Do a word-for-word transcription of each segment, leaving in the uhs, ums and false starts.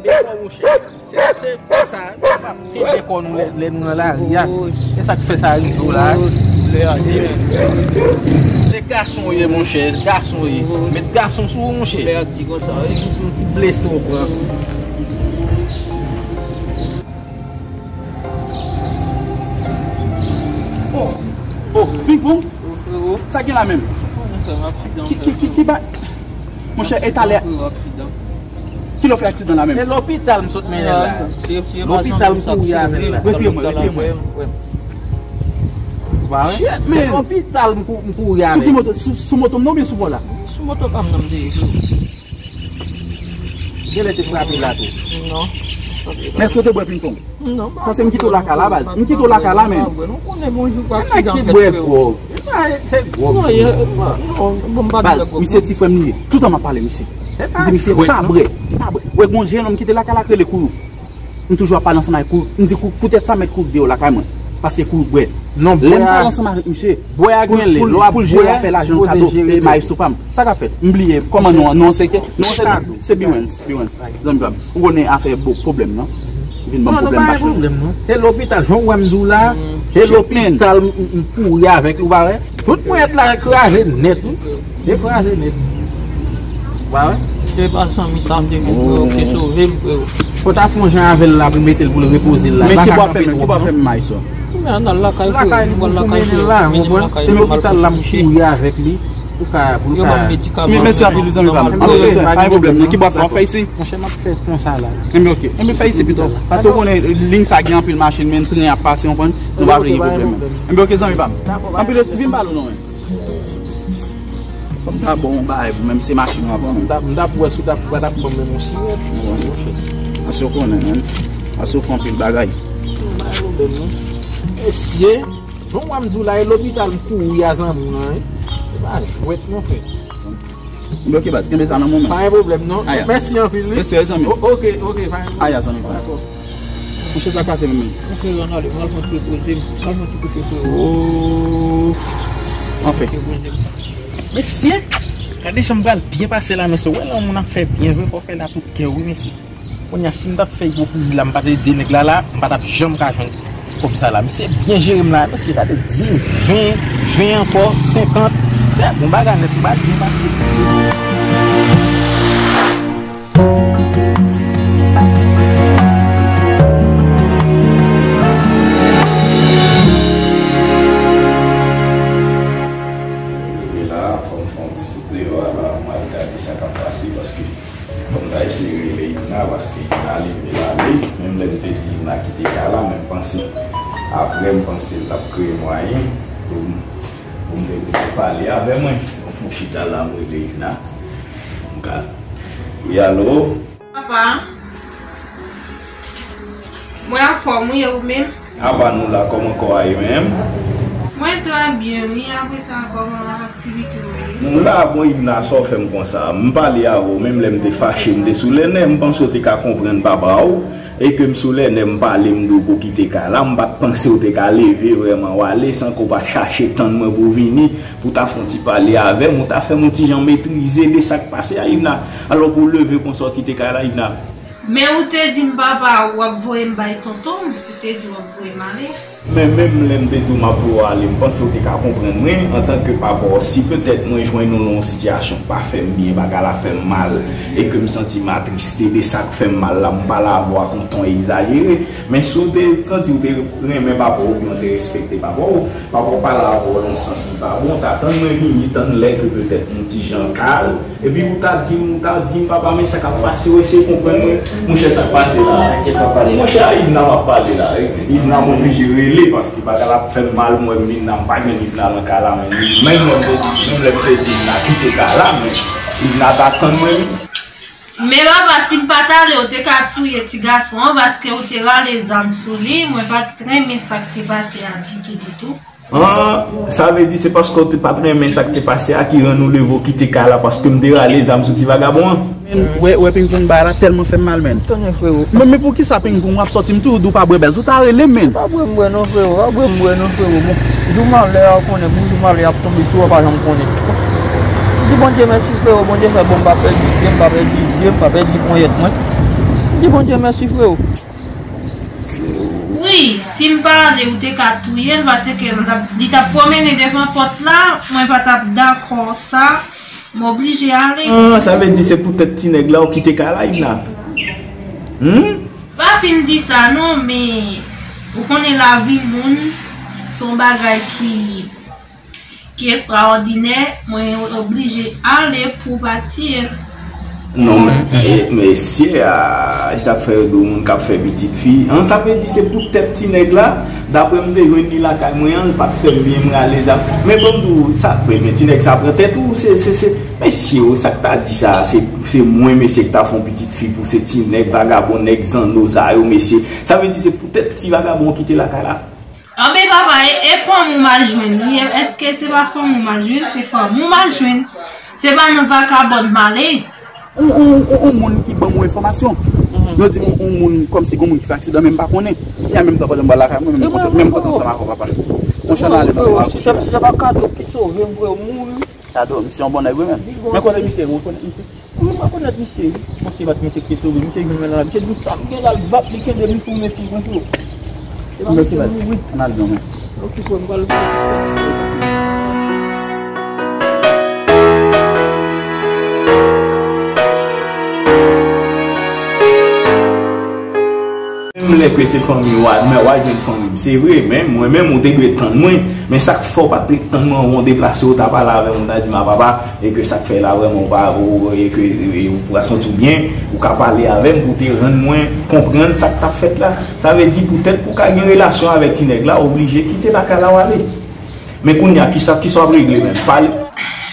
Bon, monchè, se, se, se sa, nou pa kenbe kò nou lè, lè nou nan lari a. Se sa k fè sa rive w la. Lè a di, men. Se gason w ye, monchè, gason w ye. Met gason sou ou, monchè. Lè a di konsa, wi. Yon ti, yon ti blese w pran. Oh, oh, Pingpong? Sa gen la menm? Ki, ki, ki, ki ba... Monchè, e talè. Kilè w fè aksidan la menm? E lopital m sot mennen l la. Lopital m kouri avè l la. Retire mwen, retire mwen. Ou pa wè? Shit, man. Se lopital m kou-, m kouri avè l. Sou ki moto? Sou, sou moto m nan oubyen sou bò la? Sou moto pa m nan m te ye. Genlè te frape la tou. Non. Men èske w te bwè Pingpong? Non. Paske m kite w lakay la, baz. M kite w lakay la, men. Ou konnen bonjou pa aksidan fèt, frè. Bwè gwòg. Se gwòg. Non, ye, non, bon, m pa bwè gwòg. Baz, misye ti frè m li ye. Toutan m ap pale misye. M di misye pa bwè, pa bwè. Wè gon jennonm ki te lakay la k rele Kouyou. M toujou ap pale ansanm avèk Kouyou. M di Kouyou, poutèt sa mèt Kouyou deyò lakay mwen. Paske Kouyou bwè. Non, lè m pale ansanm avèk misye, bwè a gen lè, lè w ap bwè, fè lajan kado e maestro pa m. Sa k ap fèt? M bliye kòman non an, non se ke, non se, se Biwens, Biwens. Zanmi pa m. Ou konnen afè bo-, pwoblèm nan. Vin ban pwoblèm machin. Non, non, pa gen pwoblèm non. Se lopital, jan w wè m di w la, se lopital m, m, m kouri avèk li, ou pa wè? Tout ponyèt la kraze nèt, wi. Dekraze nèt. Ou pa wè? Se pa zanmi sa m te gen, frè, ou te sove m, frè. Fò w ta fè yon jan avè l la pou mete l, pou l repoze l la. Men ki bò ap fè m, ki bò ap fè m may sa? Men an al lakay, frè. Lakay li pou mennen l la, ou konprann? Se lopital la m kouri avèk li. Pou ka, pou ka. Yo ban m medikaman. Men mèsi anpil, zanmi pa m. Anpil respè, pa gen pwoblèm non. Ki bò ap fè, w fè isi? Monchè, m ap fè pon sa la. Enben, oke. Enben, fè isi pito. Paske w konnen, liy sa gen anpil machin, men tren ap pase, w konprann? Nou pa vle gen pwoblèm. Enben, oke, zanmi pa m. Anpil respè, vin pale w non, men. Fò m ta ba w yon bagay pou menm se machin w ap pran. M t ap, m t ap wè si w t ap, pa t ap ban m menm yon sirèt. Paske w konnen, men. Paske w fè anpil bagay. Pa gen pwoblèm non. Mesye, jan w wè m di w la, e lopital m kouri a zanmi w lan, wi. Se pa jwèt non, frè. Enben, oke, baz, kenbe sa nan men w, men. Pa gen pwoblèm non. Aya. Mèsi anpil, wi. Respè, zanmi. O-, oke, oke, pa gen pwoblèm. Aya, zanmi. Dakò. Monchè, sa k pase menm? Monchè, ann ale, m al fè yon ti repoze m. M al fè yon ti kouche, frè. Oh. Anfen. Ti repoze m. Mesye, gade jan m pral byen pase la, mesye. Ou wè lè yon moun ap fè byen vre, fò w fè l a tout kè w, wi, mesye. Kounye a, si m t ap fè ipokrizi la, m pa t ede nèg la la, m pa t ap janm ka jwenn kòb sa la. Misye byen jere m la, mesye, gade, di m, ven, ven ankò, senkant. Fè bon bagay nèt, m pa t byen pase. Rive la, fò m fè yon ti sot deyò a la, m al gade sa k ap pase, paske fò m ta eseye rele Ivna, paske Ivna leve l ale. Menm lè m te di Ivna kite kay la, men m panse, apre m panse l t ap kreye mwayen pou m, pou m te pale avè mwen. Yon fon chita la, m rele Ivna. M ka, wi, alo? Papa, mwen anfòm, wi, e ou menm? Apa nou la, kòman kò a ye menm? Mwen trè byen, wi. Apre sa, kòman aktivite w ye? Nou la, bon, Ivna, sa w fè m konsa? M pale avè w, menm lè m te fache, m te sou lènè, m panse w te ka konprann papa w, e ke m sou lènè, m pale, m di w pou kite kay la, m pa t panse w te ka leve vrèman, w ale san ke w pa chache tann mwen pou w vini, pou w ta fè yon ti pale avè m, ou ta fè m yon ti jan metrize de sa k pase a, Ivna. Alò pou w leve konsa, w kite kay la, Ivna. Men ou te di m papa w ap voye m bay tonton m, ou te di w ap voye m ale. Men menm lè m te di w m ap voye w ale, m panse w te ka konprann mwen, antanke papa w, si petèt mwen jwenn ou nan yon sitiyasyon k pa fè m byen, bagay la fè m mal, e ke m santi m atriste de sa k fè m mal la, m pale avè w ak yon ton egzajere. Men si w te santi w te renmen papa w oubyen w te respekte papa w, papa w pale avè w nan yon sans ki pa bon, w ta tann mwen vini, tann lè ke petèt yon ti jan kal, epi ou ta di m, ou ta di m, papa, men sa k ap pase, w eseye konprann mwen. Monchè, sa k pase la? Monchè, a Ivna m ap pale la. Ivna, mwen oblije rele, paske bagay la ap fè m mal, mwen menm Ivna, m pa jwenn Ivna nan kay la, men menm lè m te di, menm lè m te di Ivna kite kay la, men Ivna ta tann mwen. Men papa, si m pa t ale, ou te ka touye ti gason an, paske ou te rale zam sou li, mwen pa t renmen sa k te pase a ditou, ditou. An, sa vle di se paske w te pa t renmen sa k te pase a ki rann ou leve w kite kay la paske m te rale zam sou ti vagabon an? Men, wè, wè Pingpong bagay la tèlman fè m mal, men. Tande, frewo. Men, men poukisa Pingpong w ap sòti m toujou di w pa bwè bèz? Ou ta rele m, men. Pa bwè m bwè non, frewo. Pa bwè m bwè non, frewo. Bon, jou malè a, ou konnen, bon, jou malè ap tonbe sou ou, ou pa janm konnen. Di Bondye mèsi, frewo. Bondye fè bon, m pa pèdi je m, m pa pèdi je m, m pa pèdi ponyèt mwen. Di Bondye mèsi, freo. Wi, si m pa ale, ou te ka touye l, paske l t ap, li t ap pwomennen devan pòt la, mwen pa t ap dakò sa, m oblije ale. Ah, sa vle di se poutèt ti nèg la ou kite kay la, Ivna? Hmm? Pa fin di sa non, men ou konnen lavi moun se yon bagay ki ki estrawòdinè, mwen oblije ale pou pati. Non, men, e, mesye, a, e sa k fè yo di w moun k ap fè pitit fi. An, sa vle di se pou tèt ti nèg la, daprè m te jwenn li lakay mwen an, l pa t fè m byen, m rale zam. Men ban m di w, sa, men, men ti nèg sa pran tèt ou, se, se, se, mesye, o, sa k ta di sa, se, se mwen, mesye, k ta fè yon pitit fi pou se ti nèg, vagabon, nèg zanno sa yo, mesye. Sa vle di se pou tèt ti vagabon w kite lakay la. Anben papa, e, e fanmi w m al jwenn wi. Èske se pa fanmi w m al jwenn? Se fanmi w m al jwenn. Se pa nan vakabòn m ale. Ou, ou, ou, ou moun ki ban m enfòmasyon. Yo di m ou moun kòmsi gen moun ki fè aksidan, men m pa konnen. Kounya menm tan pandan m pral lakay mwen, menm kontan, menm kontan ansanm avè w, papa. Monchè, n ale, non, si se, si se pa kado ki sove m, vre, ou mouri. Kado, misye yon bon nèg wi, men. Men konnen misye, ou konnen misye. Mwen pa konèt misye wi. Misye bat misye ki te sove. Misye jwenn mwen la. Misye di sa m gen la, l bat li, kenbe li pou mete mwen tou. Se pa misye mouri. Ann al non men. Okipe w, m pral. Menm lè ke se fanmi w a, men w a jwenn fanmi m. Se vre, men mwen menm, ou te dwe tann mwen. Men sa k fè w pa t tann mwen, w deplase, w ta pale avè m, w ta di m, a papa, e ke sa k fè la vrèman w pa, ou, e ke, e, ou pa santi w byen, ou ka pale avè m pou te rann mwen konprann sa k t ap fèt la. Sa vle di poutèt pou w ka gen relasyon avèk ti nèg la, w oblije kite lakay la w ale. Men kounye a, kisa, kisa w ap regle menm? Pale.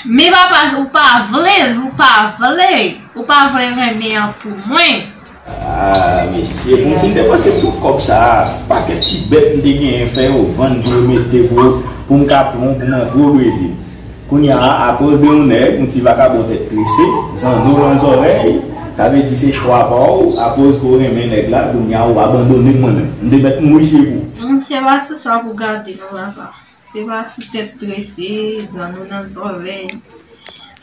Men papa, ou pa vle, ou pa vle, ou pa vle renmen an pou mwen. Ah, mesye, pou m fin depanse tout kòb sa a, pakèt ti bèt m te genyen fè yo vann pou yo mete pou, pou m ka pran, pou m antre o Brezil. Kounye a, akoz de yon nèg, yon ti vakabon tèt trese, zanno nan zòrèy, sa vle di se chwa pa w, akoz ke w renmen nèg la, kounye a ou abandone m mwen menm. M te mèt mouri se pou. Monchè, pa sou sa pou gade non, papa. Se pa sou tèt trese, zanno nan zòrèy.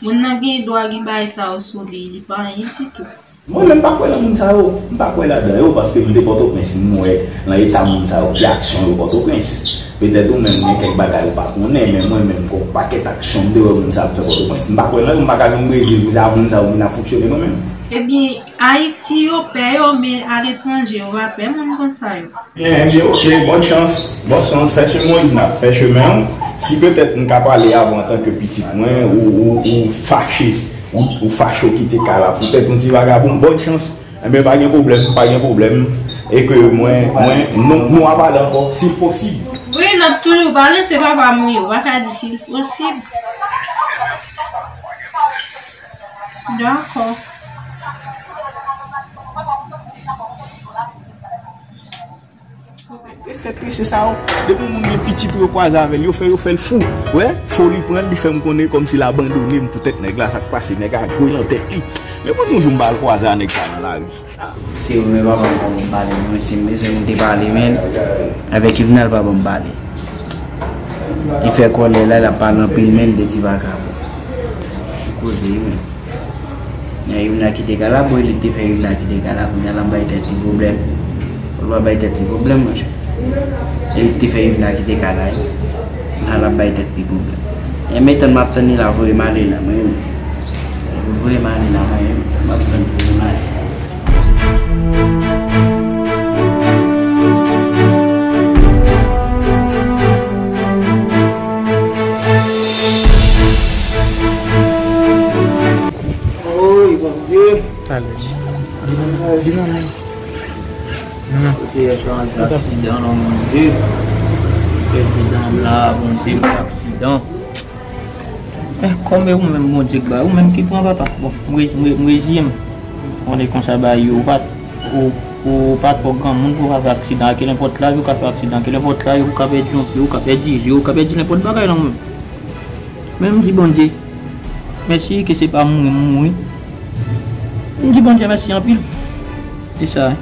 Moun nan gen dwa gen bagay sa yo sou li, li pa anyen ditou. Mwen menm m pa kwè nan moun sa yo. M pa kwè ladan yo, paske m te Pòtoprens, m wè nan eta moun sa yo, ki aksyon yo Pòtoprens. Petèt ou menm gen kèk bagay ou pa konnen, men mwen menm, gon pakèt aksyon m te wè moun sa ap fè Pòtoprens. M pa kwè nan yo, m pa ka vin Brezil pou sa moun sa yo vin ap fonksyone non menm. Ebyen, Ayiti yo pè yo, men aletranje yo pa pè moun konsa yo. Byen, byen, ok, bòn chans. Bòn chans, fè chemen w, Ivna, fè chemen w. Si petèt m ka pale avè w antanke pitit mwen, ou, ou, ou fache, ou, ou fache w kite kay la, poutèt yon ti vagabon, bòn chans. Enben, pa gen pwoblèm, pa gen pwoblèm. E ke mwen, mwen, nou, nou a pale ankò, si l posib. Wi, n ap toujou pale, se papa m ou ye, ou pa ka di si l posib. Dakò. Tèt trese sa yo. Depi yon moun gen pitit ou yo kwaze avè l, yo fè, yo fè l fou. Wè, foli pran l, li fè m konnen kòmsi l abandone m poutèt nèg la, sa k pase, nèg a jwe nan tèt li. Men pou yon jou m ba l kwaze a nèg sa nan lari. Se ou menm papa m pa ban m pale, mwen si m bezwen m te pale, men avèk Juvenal pa ban m pale. Li fè kòlè la, l ap pale anpil, men de ti vakabon. Koze wi men. Yuvna kite kay la, bon, e li k te fè Yuvna kite kay la, kounye a l ap bay tèt li pwoblèm. Ou pa bay tèt li pwoblèm, monchè. E li k te fè Yuvna kite kay la, wi. Kounye a l ap bay tèt li pwoblèm. E men tann m ap tann li la, voye m ale la, mwen menm. Voye m ale la, mwen menm. M ap tann voye m ale. Oy, Bondye. Talè. Di non, di non, men. Non, non. Kote yè sa, aksidan non, Bondye. Prezidan la, Bondye, aksidan. Eh, kòm e ou menm Bondye k ba, ou menm ki pran papa. Bon, m re-, m re-, m reziye m. Konnen konsa bagay yo, ou pa t, ou, ou pa twò granmoun pou w ka fè aksidan. Ak nenpòt laj ou ka fè aksidan, ak nenpòt laj ou ka pèdi yon pye, ou ka pèdi zye, ou ka pèdi nenpòt bagay nan ou menm. Men m di Bondye mèsi ke se pa mouri m mouri. M di Bondye mèsi anpil. Se sa, wi.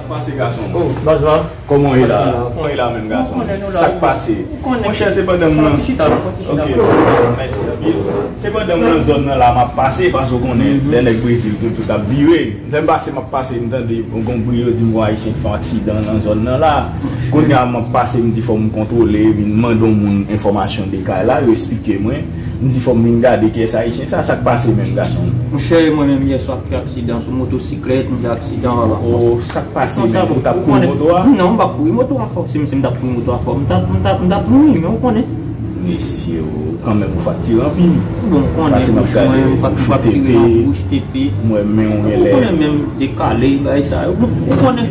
Pase gason m. Oh, baz la. Kòman w ye la? Kòman w ye la menm gason m? Sa k pase? Monchè, se pandan m nan. Fon ti chita la, fon ti chita. Ok, mèsi anpil. Se pandan m nan zòn nan la, m ap pase, paske w konnen, lè nèg Brezil tou, tout ap vire. Lè m pase, m ap pase, m tande yon bri, yo di m gon Ayisyen k fè yon aksidan nan zòn nan la. Kounye a, m ap pase, m di fò m kontwole, vin mande yon moun enfòmasyon de kay la, yo eksplike mwen. M di fò m vin gade kiyès Ayisyen sa, sa k pase menm gason m? Monchè, mwen menm yè swa k fè aksidan sou motosiklèt, m fè aksidan, papa. Oh, sa k pase menm? Ou t ap kouri moto a? Non, m pa t kouri moto a, fò. Si m, si m t ap kouri moto a, fò m t ap, m t ap, m t ap mouri, men ou konnen. Mesye, ou kanmenm ou fatige anpil. Bon, ou konnen bouch mwen, m pa t, m pa t tire nan bouch, tepe. Mwen, men ou genlè. Ou konnen menm dekale, bagay sa yo. Bon, ou konnen,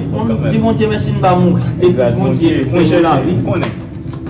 di Bondye mèsi, m pa mouri. Depi Bondye fè m lavi. Ou konnen.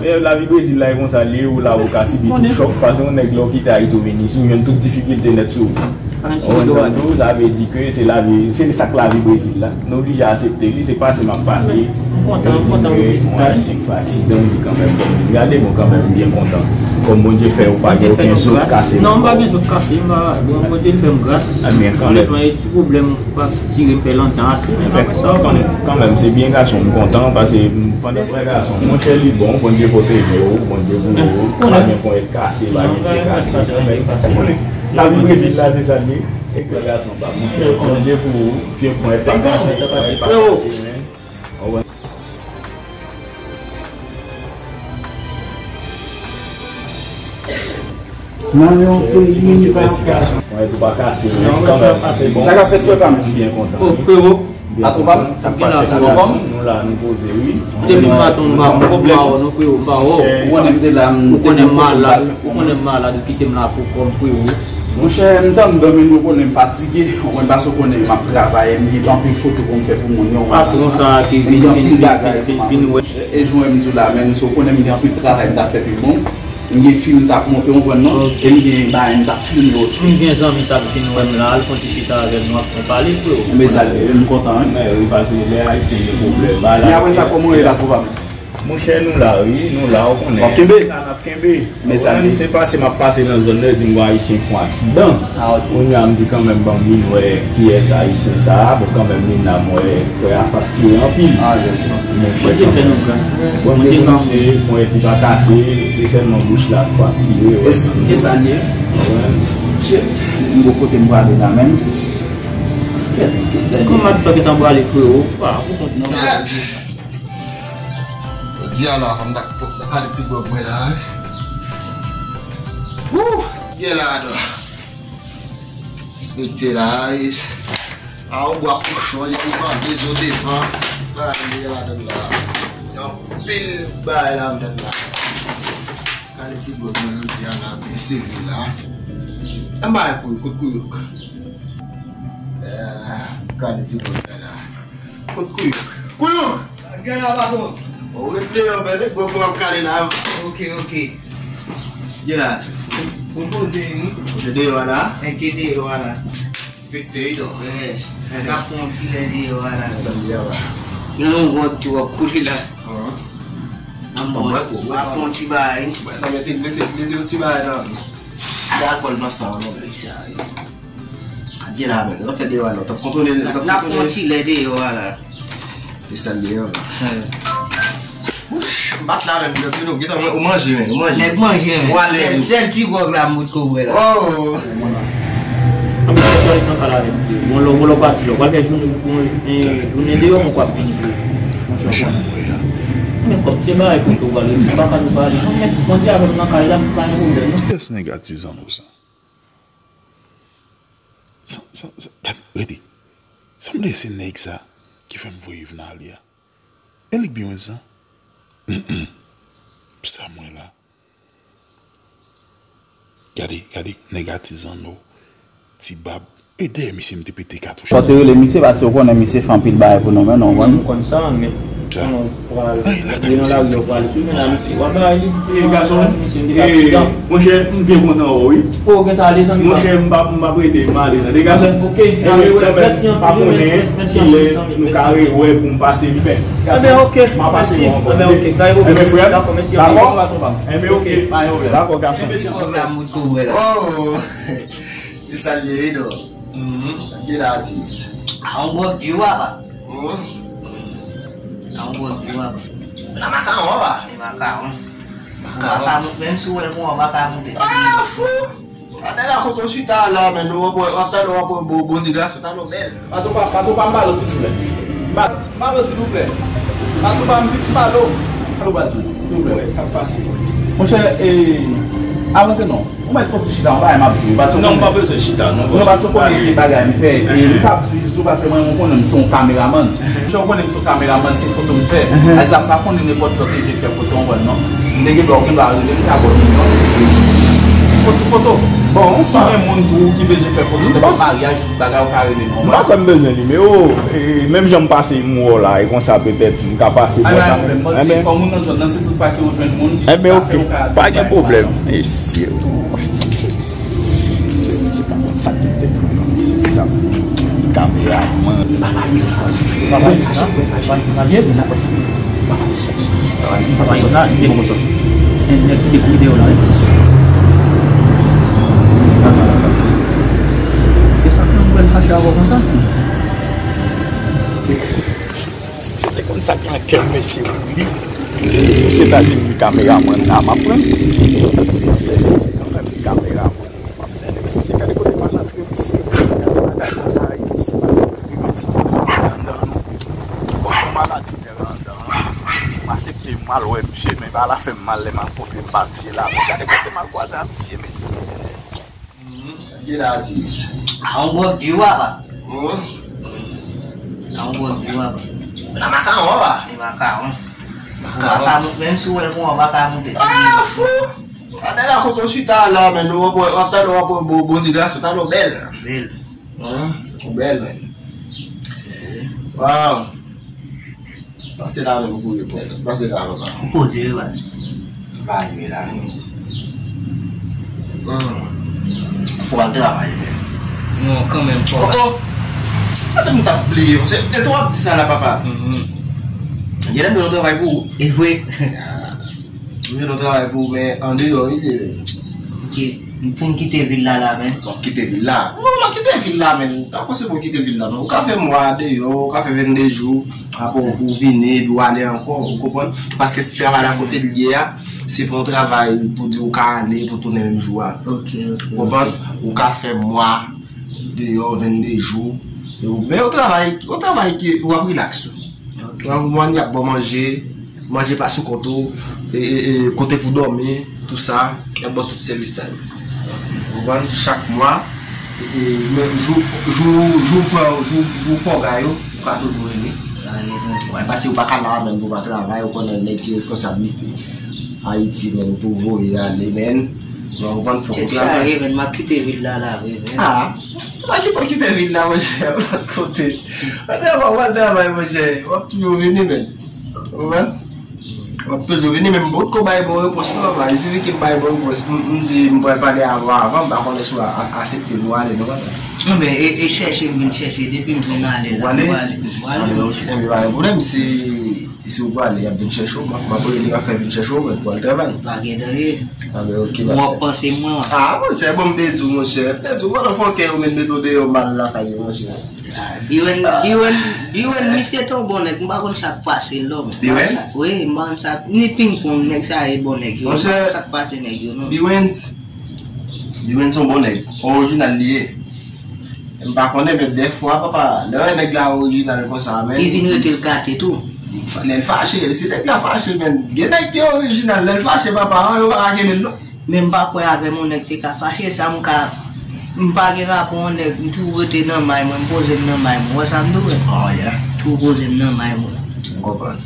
Men lavi Brezil la, e konsa l ye, ou la, ou ka sibi tout chòk, paske yon nèg lè w kite Ayiti, ou vini isi, ou jwenn tout difikilte nèt sou ou. Ou konprann sa m di w? Sa vle di ke se lavi, se sa k lavi Brezil la. Nou oblije aksepte li, se pase m ap pase. M kontan, m kontan pou vizit la. Mwen, si m fè aksidan, m di kanmenm, bon, gade, bon, kanmenm, m byen kontan. Kòm Bondye fè, ou pa gen okenn zo k kase. Non, m pa gen zo k kase, m pa, bon, Bondye fè m gras. Malezman, e ti pwoblèm pa tire m fè lontan ase, men apre sa, ou konnen. Kanmenm, se byen gason, m kontan, paske m, pandan frè gason, monchè, li bon, Bondye pwoteje w, Bondye kouvri w, pa gen ponyèt kase, pa gen pye kase, ou konnen. Lavi Brezil la, se sa l ye. E frè gason pa, monchè, Bondye pou ou, pye ponyèt pa kase, pa kase, men. Nan yon peyi m pa ka. Mwen tou pa kase, men kanmenm, se bon. Sa k ap fèt, frè pa m? M byen kontan. Oh, frero. Patwon pa m? Sa k pase, frè pa m? Nou la, nou poze, wi. Depi maten, m pa, m pa wè w non, frero, m pa wè w. Ou konnen m te la, m te nan foto m t al fè pou moun. Ou konnen m malad, ou kite m la pou kò m, frero. Monchè, m t anndan, men ou konnen m fatige. Ou konn, paske ou konnen m ap travay, m gen anpil foto pou m fè pou moun yo, ou konprann sa? M gen anpil bagay pou m ap fè. E jan m di w la menm, si w konnen m gen anpil travay m t ap fè pi bon. M gen fim m t ap monte, w konprann non? E m gen bagay m t ap filme osi. M gen zanmi sa k vin wè m la, al fè yon ti chita avè m, nou ap fè pale, frero. Men sa l ye, m kontan, wi. Men wi, paske lè Ayisyen gen pwoblèm, bagay la. Men apre sa, kòman w ye la, twoupa m? Monchè, nou la, wi, nou la, ou konnen. W ap kenbe? Nou la, n ap kenbe. Men sa l ye. Se pase m ap pase nan zòn nan, yo di m gon Ayisyen k fè yon aksidan. Ah, ok. Kounye a, m di kanmenm, ban m vin wè kiyès Ayisyen sa a. Bon, kanmenm, vin la, m wè frè a faktire anpil. Ah, ok. Monchè, Bondye fè nou gras. Bondye kouvri, ponyèt li pa kase, se sèlman bouch la k faktire, wi. Kisa l ye? Shit, m gon kote m prale la menm. Kòman m ap fè gentan prale, frero? Pa, ou konn ti jan. Jodi a la, fò m ta, fò m ta kale ti gwòg mwen la, wi. Wouh! Dye la, adan. Respekte la, wi. A yon bwa kochon, li devan, de zo devan. Bagay li ye ladan la. Gen anpil bagay ladan la. Kale ti gwòg mwen jodi a la, byen sere la. Anba kout, kout kouyouk. Eh, kale ti gwòg la la. Kot Kouyouk? Kouyouk! Gen la, patwon. Ou ret deyò, men, gwòg mwen ap kale la. Ok, ok. Gen la tou. Ou poze, wi. Ou te deyò a la? Mwen te deyò a la. Respekte, wi, non. Wi. N ap pran yon ti lè deyò a la. Sa m di a la. Gen yon gwòg ki w ap koule la. An bon, w ap pran yon ti bagay. Non, mete, mete, mete yon ti bagay nan. Sa alkòl nan san w, non, men. Sa, wi. Adye la, men, nou fè deyò a la, nou t ap kontwole, nou t ap kontwole. N ap pran ti lè deyò a la. E sa l ye, an? Wouch, m pa t la menm, nou gentan ou manje, men, ou manje. Nèg manje, men. Ou alèz. Sèl, sèl ti gwòg la m potko bwè la. Oh! An, men, sa l nan kal avè m. Bon, lè, bon, lè w pati la, w pral fè jounen, bon, eh, jounen deyò, men w ap vini tou. Monchè, w konn. Men kòm se bagay kote w pral rete, m pa ka nou pale. Non, men, manje avè m nan kay la, m pa gen pwoblèm, non. Kiyès nèg atizan nou sa? Sa, sa, sa, gad, rete. Sanble se nèg sa ki fè m voye Yvna ale a. E li k byen wè sa? Sa m wè la. Gade, gade, nèg atizan nou, ti bab. E dèyè misye m te pete katouch. Fò te rele misye, paske w konnen misye fè anpil bagay pou nou, men nou konn. Nou konn sa, men. Sa. Pral, nan lari yo pral swiv, men la misye, w ap bay li. E gason, e, monchè, m byen kontan wè w, wi. O, gentan ale, zanmi pa. Monchè, m p ap, m p ap rete, m ale tande, gason. Ok, e, kanmenm, mèsi anpil, pa konnen kilè nou ka rewè pou m pase m fè. Gason, m a pase wè w ankò tande. Enben, ok, pa gen pwoblèm. Dakò, mèsi anpil. Dakò, frè m. Dakò, mèsi anpil. Dakò? Enben, ok, pa gen pwoblèm. Dakò, gason. Ti pwogram ou twouve la. Oh! Se sa l ye, wi, non. Mhm. Ki la, atis? A, on bon djou, papa. Mhm. An gwo di w ap. La makawon, papa. E makawon. Makawon. Ou pa ka moute, menm si w wè l pou w pa ka moute. Ah, fou! Ann la kote w chita la, men w ap wè, w ap tande w ap wè bo, bo ti gason, tande w bèl. Patwon pa, patwon pa m pale w silvouplè. M pa, m pale w silvouplè. Patwon pa m vin pale w. Pale w baz mwen, silvouplè. Wi, sa k pase? Monchè, e, avanse non. Ou mèt fon ti chita, yon bagay m ap di w. Paske non, m pa bezwen chita, non. Non, paske w konnen ki bagay m fè. E, m t ap di w jis ou, paske mwen, mwen konnen m se yon kameramann. Monchè, ou konnen m se yon kameramann, se foto m fè. Alza m pa konnen nenpòt lòt ki vle fè foto, w konprann non. M te gen dwa, ou gen dwa rele m, m ta ba w nimewo m. Fò ti foto. Bon, si gen moun tou ki bezwen fè foto, te pa maryaj, tout bagay, ou ka rele m, w konprann? M pa kwè m bezwen nimewo w. E, menm jan m pase m wè w la, e konsa petèt m ka pase bò sa. Kòm ou nan zòn nan, se tout fwa ke ou jwenn moun, enben, oke, pa gen pwoblèm. Mesye, tou. Se pa konn sa ki te fè nan misye sa. Kameraman. Papa, li fache. Papa, li fache. Papa, li fache. Papa, li fache. Papa, li sòti. Papa, li sòti. Li poko sòti. Nèg ki te kouri deyò la, wi. E sa fè yon bèl fache avè w konsa? Si misye te konn sa ki nan kè m, mesye, pou li, pou se ta di m kameramann la, m ap pran. Se kanmenm kameramann. M ap sènen mesye, gade kote m al antre misye. Gade bagay konsa, mesye, pa antre yon ti maladi anndan nou. Bon, yon maladi tèl anndan an. M aksepte m al wè misye, men bagay la fè m mal lè m al kontre m pa misye la. Men gade kote m al kwaze a misye, mesye. Gade atis. A yon gwòg di w, papa. A yon gwòg di w, papa. La makawon, papa. E makawon. Makawon. Ou pa ka moute, menm si w wè l pou w pa ka moute. Ah, fou! Ann la kote w chita la, men w ap wè, w ap tande w ap wè bo, bo ti gason, tande w bèl. Bèl. Ou bèl, men. Waw. Pase la menm pou reprann. Pase la, papa. Ou poze wi, baz. Pa rive la, non. Fò w al travay, men. Non, kanmenm, fò w al. Oh, oh! Gade m t ap bliye, monchè. E tou w ap di sa la, papa. Genlè m jwenn yon travay pou ou. E vre. M jwenn yon travay pou ou, men andeyò, wi, se vre. Ok. Pou m kite vil la, la, men. W ap kite vil la? Non, w ap kite vil la, men. Pa fòse pou w kite vil la, non. Ou ka fè mwa deyò, ou ka fè vennde jou, apre ou vini, epi w ale ankò, ou konprann? Paske se travay la kote l ye a, se pa yon travay pou di ou ka ale, pou tounen menm jou a. Ok, ok. Ou konprann? Ou ka fè mwa deyò, vennde jou. E ou, men yon travay, yon travay ki, w ap rilaks. Ou konprann, y ap ba w manje, manje pa sou kont ou, e, e, e, kote pou dòmi, tou sa, y ap ba w tout sèvis sa yo. Ou konprann, chak mwa, e, e, men jou, jou, jou fè, jou, jou fè w gay ou, ou ka toujou rele. Wè, paske ou pa ka la menm pou w pa travay, ou konnen nèg ki reskonsablite Ayiti menm pou voye ale menm. Ou konprann, fòk ou travay. Tèt chaje, men, m ap kite vil la, la, vre, men. Ah, m pa kite w kite vil la, monchè, yon lòt kote. Antre, w al travay, monchè. W ap toujou vini, men. Ou konprann? W ap toujou vini, men m potko bay bon repons, non, papa. Il sifi ke m bay bon repons. M, m di, m pral pale avè w avan, m pa konnen si w a, a, aksepte pou w ale, non, papa. Non, men, e, e chèche, m vin chèche. Depi m vin ale la, m prale, m prale, monchè. Enben, pa gen pwoblèm, si, si w prale, y ap vin chèche w, m ap, m ap rele, y ap fè vin chèche w, men pou w al travay. Pa gen danje. Ah, men ok, w ap panse mwen, w ap. Ah, monchè, bon, m te di w, monchè. M te di w, motherfucker, ou met, mete w deyò mal lakay yo, monchè. Ah, Biwen, Biwen, Biwen, misye te yon bon nèg. M pa konn sa k pase l non. Biwen? Wi, m pa konn sa. Ni pingpong, nèg sa e bon nèg yo. M pa konn sa k pase nèg yo, non. Biwen, Biwen se yon bon nèg. Orijinal li ye. M pa konnen, men dèfwa, papa, lè w wè nèg la orijinal konsa, men. Li vin rete l gate tou. Lè l fache, si nèg la fache, men gen nèg ki orijinal, lè l fache, papa, yo pa ka kenbe l, non. Men m pa kwè avè m yon nèg te ka fache, sa m ka, m pa gen rapò yon nèg, m toujou rete nan may mwen, m poze m nan may mwen, w wè sa m di w? Oh, yeah. Toujou poze m nan may mwen. M konprann.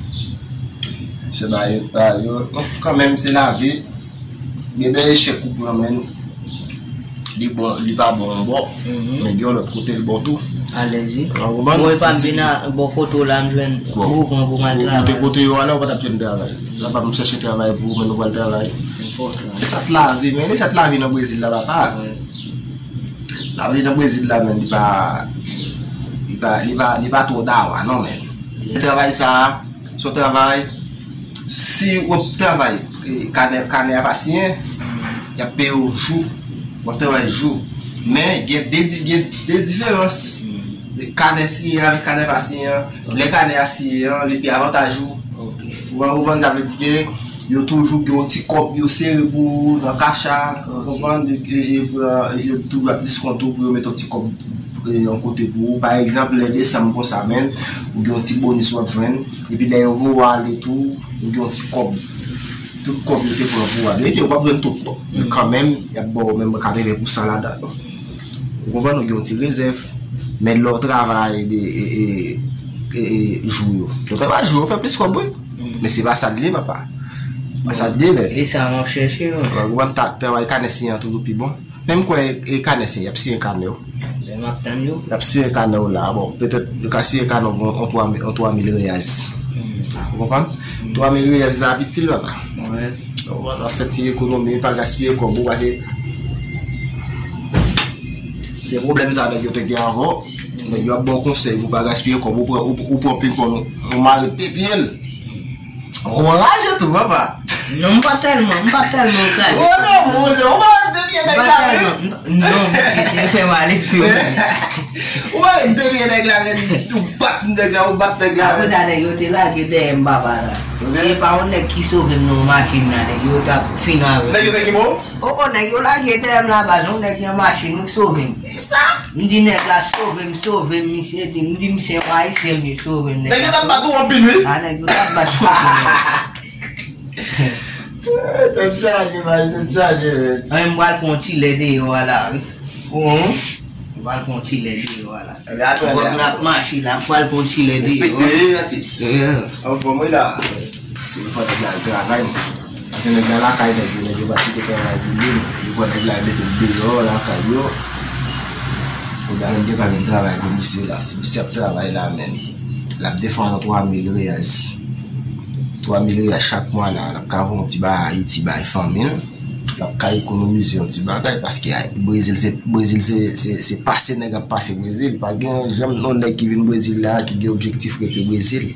Se ba yo, ba yo, kanmenm se lavi. Gen de echèk ou pran, men li bon, li pa bon yon bò, men gen yon lòt kote l bon tou. Alèz wi. Ou konprann? Mwen pa m vin a bò kote w la, m jwenn gwoup mwen pou m al travay. Ou te kote yo a la, ou pa t ap jwenn travay. Papa m chèche travay pou ou, men nou pral travay. E sa t lavi, men e sa t lavi nan Brezil la, papa. Lavi nan Brezil la, men li pa, li pa, li pa, li pa twò dawa, non, men. Travay sa a, se yon travay, si w ap travay, e, kanè, kanè a pa siyen, y ap peye w jou, w ap travay jou. Men, gen de di-, gen de diferans. Kanè siyen avèk kanè pa siyen an, lè kanè a siyen an, li pi avantaj ou. Ou konprann, sa vle di ke yo toujou gen yon ti kòb yo sere pou ou nan kach la, ou konprann, e, e, e, yo toujou ap diskonte ou pou yo mete yon ti kòb, e, yon kote pou ou. Pa egzanp, lè desanm konsa, menn, ou gen yon ti bonis w ap jwenn, epi lè yo voye w ale tou, ou gen yon ti kòb. Tout kòb yo te pran pou w a. Verite, ou p ap jwenn tout, non. Men kanmenm, y ap ba w menm katreven pousan ladan l, non. Ou konprann, ou gen yon ti rezèv. Men lè w travay de, e, e, e, e, jou yo. Lè w travay jou yo, w fè plis kòb, wi. Men se pa sa l ye, papa. Pa sa l ye, men. E sa m ap chèche, wi. Ou konprann, ta, travay kanè siyen an toujou pi bon. Menm kwè e kanè siyen, y ap siyen kanè w. Lè m ap tann yo. Y ap siyen kanè w la. Bon, petèt, yo ka siyen kanè w pou yon twa mil, yon twa mil reyaz. Ou konprann? Twa mil reyaz la ap itil, papa. Wi. Ou konprann, w ap fè ti ekonomi, pa gaspiye kòb ou, paske se pwoblèm sa nèg yo te gen ankò. Nèg yo ap ba w konsèy pou w pa gaspiye kòb ou, pran, ou, ou pran pingpong, ou mare de pye l. Ou anraje tou, papa. Non, m pa tèlman, m pa tèlman anraje. Ou anraje, mon Dieu, ou mare de pye nèg la, wi. Non, misye te fè mal, espri. Ou mare de pye nèg la, men, ou bat nèg la, ou bat nèg la. Apre sa, nèg yo te lage dèyè m, papa, la. Se pa yon nèg ki sove m nan machin nan, nèg yo t ap fin avè m. Nèg yo te ki mo? O, o, nèg yo lage dèyè m la, baz, yon nèg nan machin, wi, ki sove m. Sa? M di nèg la sove m, sove m, misye di, m di misye yon ayisyen, li sove m, nèg la. Nèg yo t ap bat ou anpil, wi. A, nèg yo t ap bat m anpil, wi. Tèt chaje, baz, tèt chaje, men. Mwen, m pral pran ti lè deyò a la, wi. M pral pran ti lè deyò a la. Ebyen, atò, m ap mache la, m pral pran ti lè deyò a. Respekte, atis. Anfòm, wi, la. Se yon fwa nèg la al travay, men. Paske nèg la lakay nèg yo, nèg yo pa kite travay pou li, yo pran nèg la, yo mete l deyò lakay yo. Kounye a menm gen pa gen travay pou misye la. Si misye ap travay la, menm, l ap defann twa mil reyaz. Twa mil reyaz chak mwa la, l ap ka voye yon ti bay Ayiti, bay fanmi l. L ap ka ekonomize yon ti bagay, paske Brezil se, Brezil se, se, se pase nèg ap pase Brezil. Pa gen janm yon nèg ki vin Brezil la ki gen objektif rete Brezil.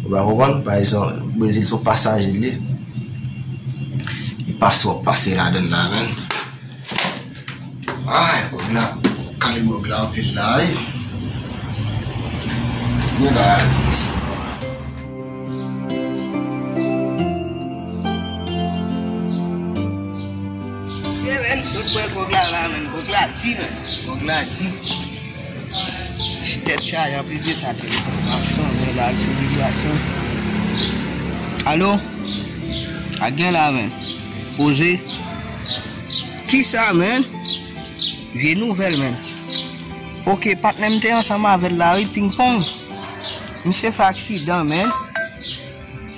Ou pa konprann? Pa egzanp, Brezil se yon pasaje li ye. E pase w ap pase ladann la, menn. Ay, gwòg la, kale gwòg la anpil la, wi. Vyen la, Aziz. Mesye, menn, sot wè gwòg la la, menn. Gwòg la di, menn. Gwòg la di. Tèt chaje anpil de sa, telefòn ap sonnen la, sou vibrasyon. Alo? Sa k gen la, menn? Poze. Kisa, menn? Vye nouvèl, menn. Oke, patnè m te ansanm avè l la, wi, pingpong. Misye fè aksidan, menn.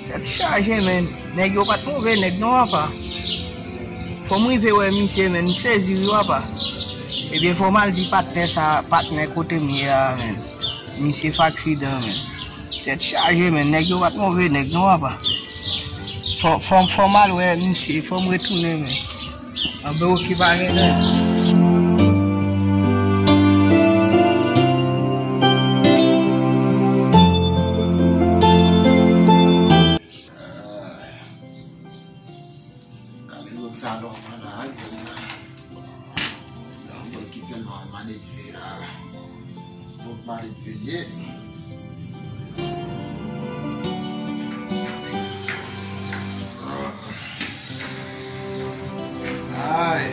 Tèt chaje, menn. Nèg yo pa t move nèg non, apa. Fò m rive wè misye, menn. M sezi, wi, apa. Ebyen, fò m al di patnè sa, patnè kote m ye a, menn. Misye fè aksidan, menn. Tèt chaje, menn. Nèg yo pa t move nèg non, apa. Fò, fò, fò m al wè misye, fò m retounen, menn. Anben, oke, pa gen lè. Kale gwòg sa lontan la, al gwòg la. Yon gwòg ki tèlman malelve la. Gwòg malelve li ye. Ay.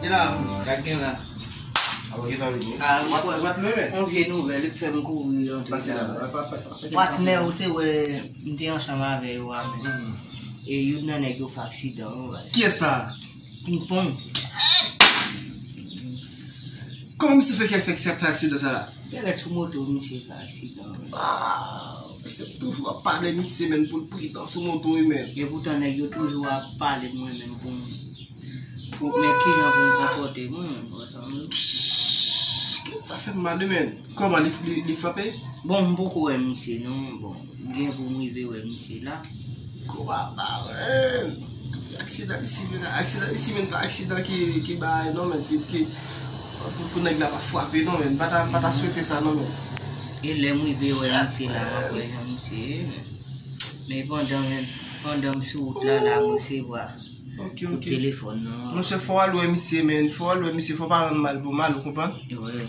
Ki la? Sa gen la? Alò, ki tan vini? Ah, ou pa, ou pa t lwen, men? Yon vye nouvèl, li fè m kouri antre la. Pase la, pa, pa, pa, pa fè. Patnè ou te wè, m te ansanm avè yo a, men. E youn nan nèg yo fè aksidan, wi, baz. Kiyès sa? Pingpong. Kòman misye fè, fè, fè, fè aksidan sa la? Genlè sou moto misye fè aksidan, wi. Waw, misye toujou ap pale misye, menn, pou l pridan sou moto, wi, menn. E poutan nèg yo toujou ap pale mwen menm pou m, pou, men kijan pou m konpòte mwen menm, wè sa m di. Psst, sa fè m mal, wi, menn. Kòman li, li, li frape? Bon, m poko wè misye, non, bon. M gen pou m rive wè misye la. Kòman, menn? Aksidan isi, menn, aksidan isi, menn, pa aksidan ki, ki bay, non, menn, ki, ki, pou, pou nèg la pa frape, non, menn, pa ta, pa ta swete sa, non, menn. E lè m rive wè misye la, m ap wè jan misye ye, menn. Men pandan, menn, pandan m sou wout la, la, m resevwa. Ok, ok. Telefòn nan. Monchè, fò w al wè misye, men. Fò w al wè misye, fò w pa rann mal pou mal, ou konprann? Wi.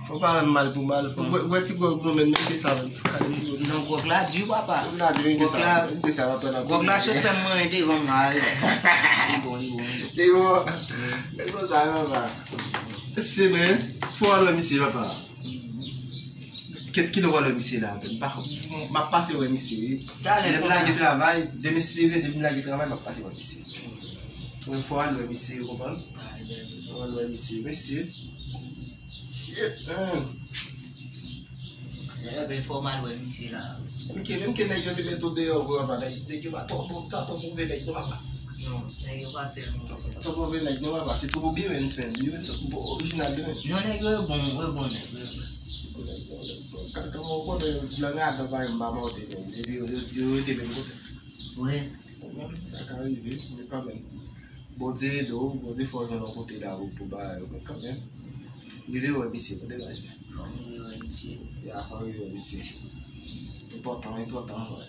Fò w pa rann mal pou mal. Ou wè, wè ti gwòg nou, men, men de sa, men. Kale ti gwòg. Non, gwòg la di, papa. Gwòg la di, men de sa, men de sa, papa, nan gwòg la sot fè m manyen devan m la, wi. Li bon, li bon, li bon. Li bon. Wi. Men konsa, papa. Mesye, men. Fò w al wè misye, papa. Kèt kilè w al wè misye la, men. M pa, m ap pase wè misye, wi. Talè konsa. Lè m lage travay, demen si Dye vle, depi m lage travay, m ap pase wè misye. Mwen fò al wè misye, ou konprann? Fò al wè misye, mesye. Shit, man. Ebyen, fò m al wè misye la. Menm ke, menm ke nèg yo te met ou deyò, vre, papa, nèg, nèg yo pa twò, twò, twò move nèg, non, papa. Non, nèg yo pa tèlman. Twò move nèg, non, papa, se twò Bewens, men. Bewens, bon, orijinal, men. Non, nèg yo bon, yo bon nèg, yo bon. Bon, nèg, bon, nèg, bon. Kan, kan mwen konnen lang adan pa menm pa monte, men. Epi yo, yo, yo rete menm kote. Wi. Bon, sa ka rive, men kanmenm. Bondye ede w, Bondye fè w jwenn yon kote la pou, pou bagay yo, men kanmenm. Rive wè misye, tande baz mwen. Fò m rive wè misye. Ya, fò w rive wè misye. Enpòtan, enpòtan, wè.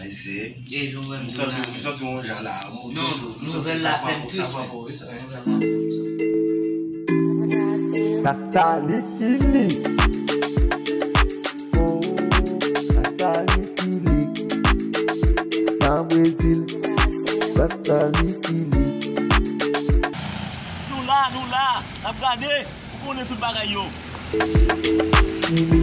Mesye. Deja w wè m santi, m santi yon jan la. Non, nouvèl la fè m tris, wi. Rasta li ki li. Oh, Rasta li ki li. Nan Brezil, Rasta li ki li. Nou la, nou la, n ap gade, ou konnen tout bagay yo. Ki li,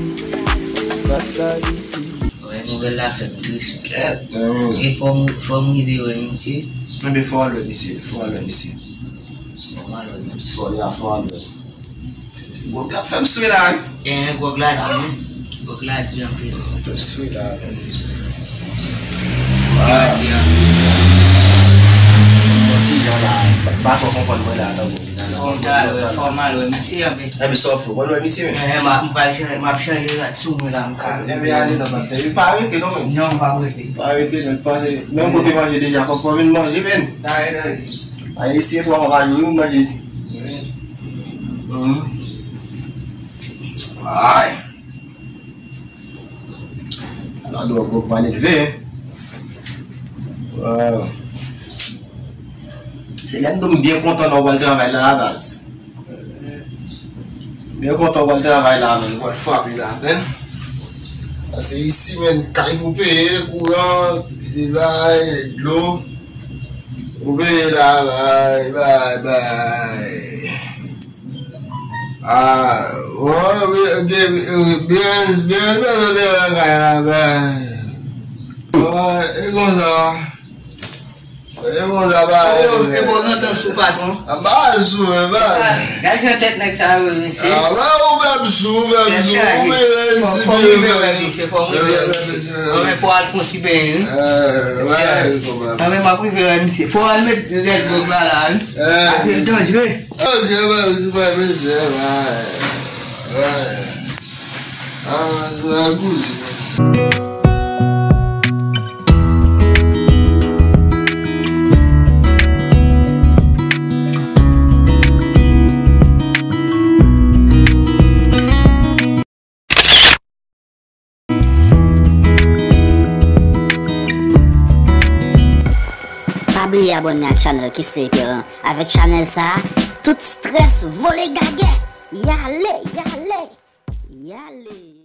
Rasta li ki li. Wè, nouvèl la fè m tris. Kèt, non. E fò m, fò m rive wè misye. Enben, fò w al wè misye, fò w al wè misye. Fò w al wè misye. Fò, ya, fò w al wè. Gwòg la ap fè m swe la, wi. Eh, gwòg la di, wi. Gwòg la di anpil. Ap fè m swe la, wi. Gwòg la di anpil. Yon ti jan la, pa twò konprann mwen la, non, bon. Fò m ta wè, fò m al wè misye, anpil. Enben, sa w fè, mwen wè misye, men. Eh, m ap, m pral chanje, m ap chanje rad sou mwen la, m ka. Enben, ale non, sa fè. Pa rete, non, men. Non, m p ap rete. Pa rete, men, pase, menm kote manje deja, fòk fò vin manje, men. Dayè, dayè. Ay, eseye twa fwa pa jou, wi, manje. Ay. Ala dwòg, gwòg pa leve, hein. Wow. Se lè m di w m byen kontan lè w pral travay la, la baz. Byen kontan w pral travay la, men, w pral frape la, men. Paske isi, men, kay pou peye, kouran, bay, dlo. Ou peye la, bay, bay, bay. Ah, wi, byen, byen, byen, byen, byen, byen, bay. Wi, e konsa. E konsa, bay. Oh, e bon, nan tan sou patwon. A, bay, sou, men, bay. Gad jan tèt nèg sa yo, mesye. Ah, bay, ou fè m sou, ou fè m sou, ou fè m sou, ou fè m sou. Fò m rive wè misye, fò m rive wè misye. Anben, fò al fè yon ti benyen, wi. Eh, wi, kòman. Anben, m ap rive wè misye. Fò al met rès gwòg la la, wi. Eh. Ase danjre. Ok, bay, sou bay, mesye, bay. Bay. Ah, bay, kouzen. Pa bliye abòne ak chanèl Kesey Perrin. Avèk chanèl sa a, tout strès vole gagè. Yale, yale, yale.